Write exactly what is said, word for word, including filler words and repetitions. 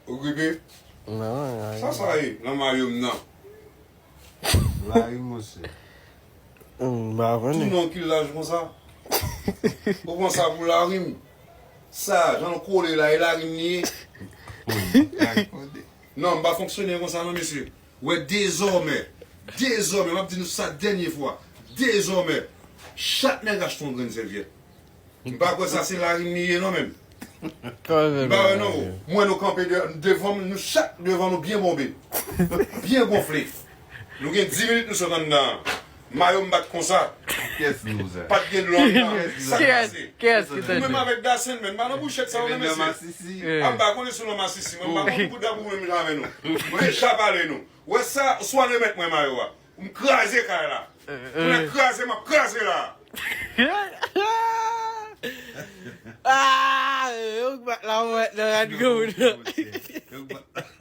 Okipe. Non, Sa sa ye nan mayo m nan. Larim, monchè. M pa konnen. Tounen yon kilaj konsa. Ou pran sa pou larim. Sa, jan l kole la, e larim li ye. Non, m pa fonksyone konsa non, mesye. Wè, dezòmè, dezòmè, m ap di nou sa dènye fwa. Dezòmè, chak nèg achte yon grenn sèvyèt. M pa kwè sa se larim li ye non, menm. M pa wè non. Mwen nou kanpe de- devan m, nou chak devan nou byen bonbe. Byen gonfle. Nou gen dis minit nou sot anndan. Mayo m bat konsa. Kiyès nou sa? Pa t gen dlo anndan. Sa k pase? Kiyès ki te Ou menm avèk Dasen, men m pa nan bouchèt sa ou nan mesye. Masisi. A m pa konnen si w nan masisi, mwen m pa konn bout dabou menm jan avè nou. Mwen deja pale nou. Wè sa, swa remèt mwen mayo a. M kraze kay la. Mwen kraze, m ap kraze la. Ah, yo bat la mwen nan rad gwo nan. Yo bat-